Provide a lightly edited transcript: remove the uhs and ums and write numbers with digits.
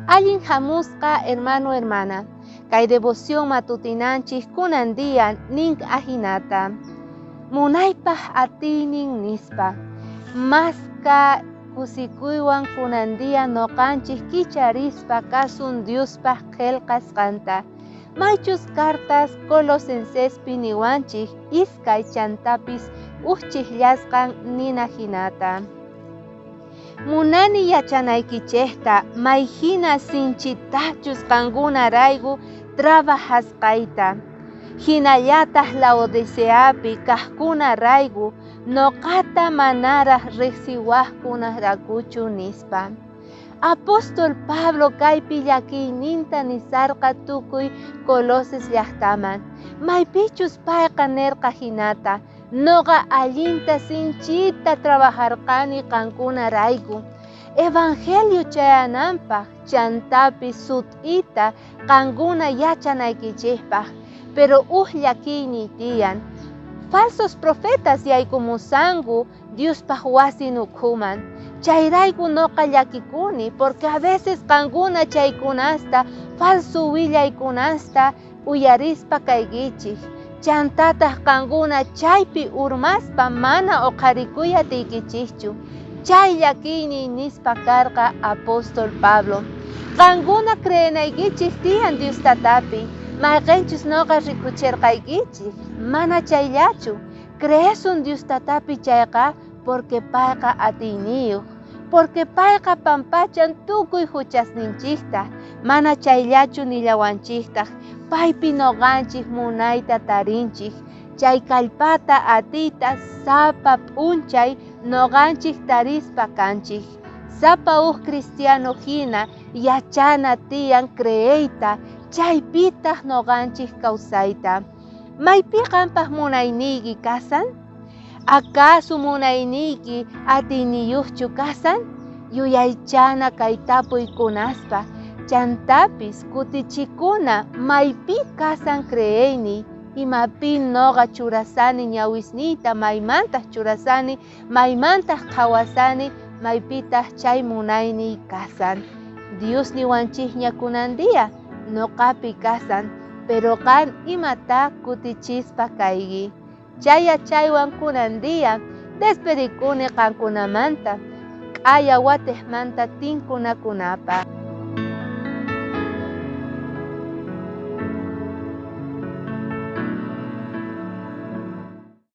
Allin jamusqa hermano hermana, kay devoción matutinanchik kunan día nin ajinata. Munaypaj atiynin nispa. Maska kusikuywan kunan día noqanchik kicharispa kasun Diospaj qhelqasqanta. Maychus cartas Colosensespi niwanchik iskay chantapis uj chijllasqan nina jinata. Munani yachanaykichejta may jina sinchitachus qankunarayku trabajasqayta. Jinallataj Laodiceapi kajkunarayku noqata manaraj rejsiwajkunaraykuchu nispa. Apóstol Pablo kaypi llakiyninta nisarqa tukuy Coloses llajtaman. Maypichus payqa nerqa jinata, noqa allinta sinchita trabajarqani qankunarayku. Evangelio chayananpaj chantapis sut'ita qankuna yachanaykichejpaj, pero uj llakiyniy tiyan. Falsos profetas yaykumusanku Diospaj wasin ukhuman. Chayrayku noqa llakikuni, porque a veces qankuna chaykunasta, falso willaykunasta uyarispa kaykichej. Chantataj qankuna chaypi urmaspa mana oqharikuy atiykichejchu. Chay llakiyniy nispa karqa apóstol Pablo. Qankuna creenaykichej tiyan Dios Tatapi, mayqenchus noqa rikucherqaykichej, mana chayllachu. Creesun Dios Tatapi chayqa, porque payqa atiyniyoj. Porque payqa pampachan tukuy juchasninchikta, mana chayllachu nillawanchiktaj, paypi noqanchik munayta tarinchik, chay kallpata atiyta sapa p'unchay noqanchik tarispa kanchik. Sapa uj cristiano jina yachana tiyan creeyta, chaypitaj noqanchik kawsayta. Maypi qanpaj munayniyki kasan? Acaso munayniyki atiyniyojchu kasan? Yuyaychana kay tapuykunaspa, chantapis kutichikuna maypi kasan creeyniy, imapi noqa churasani ñawisniyta, maymantaj churasani, maymantaj qhawasani, maypitaj chay munayniy kasan. Dios niwanchikña kunan día, noqapi kasan, pero qan imata kutichispa kayki. Chay yachaywan kunan día despedikuni qankunamanta, k'aya watejmanta tinkunakunapaj.